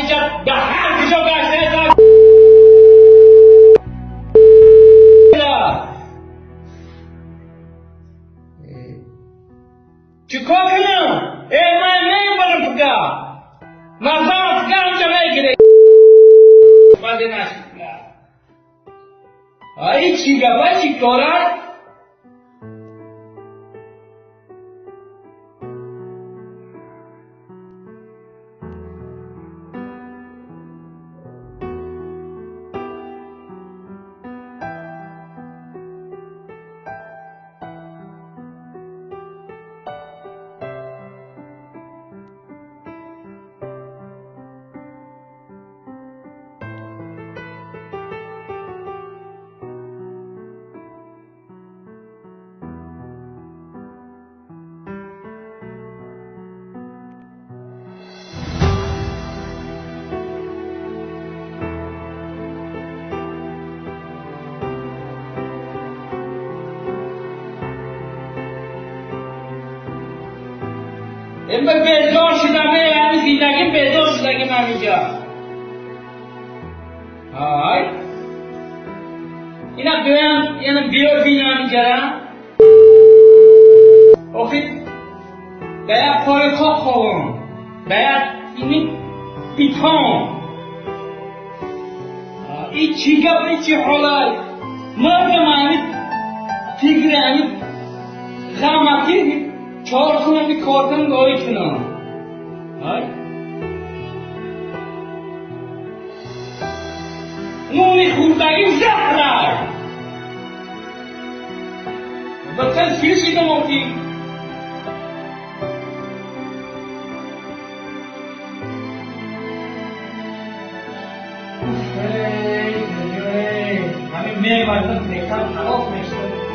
ҳаминҷа ба ҳар куҷо гаштаеса. Чикор кунам? Э, ман намебарам пуга. Мазам пуга ҳамҷа мегире. Баде нашид. Ай чӣ гапа, чӣ кора? Ема безор шудам, ҳами зиндагим безор шудагим ҳаминҷа. Ай. Ина биёям, яна биё бин ҳаминҷара. Охи ба як пори хок хобам. Ба як ини битон. И чӣ гап, и чӣ ҳолай? Мардам ҳами фикри ҳами ғамаки 4 сум кортам гоҳӣ кунам. Ай? Нуни хӯрдагӣ заҳрай. Ватан сир шидам охи. ҳамин мевардам бекар халос мешудам.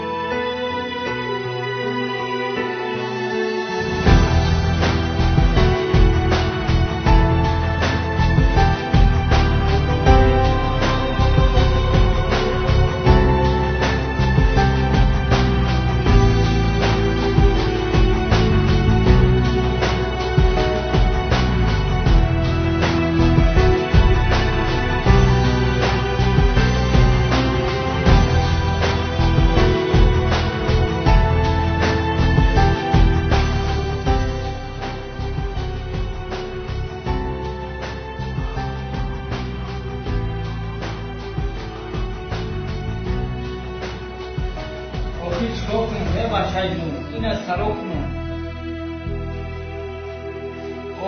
Чикор кунем, э бачаҷон, ина саро кунем.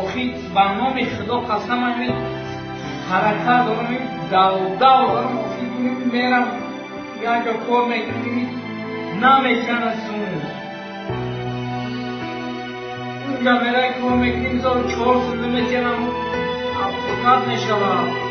Охи ба номи Худо қасам ҳамин ҳаракат дорам, давдав дорам, охи мерам як ҷо кор мекунем, наметанад сум. Унҷа мерай кор мекунем, 1400 наметанам, афтод мешавад.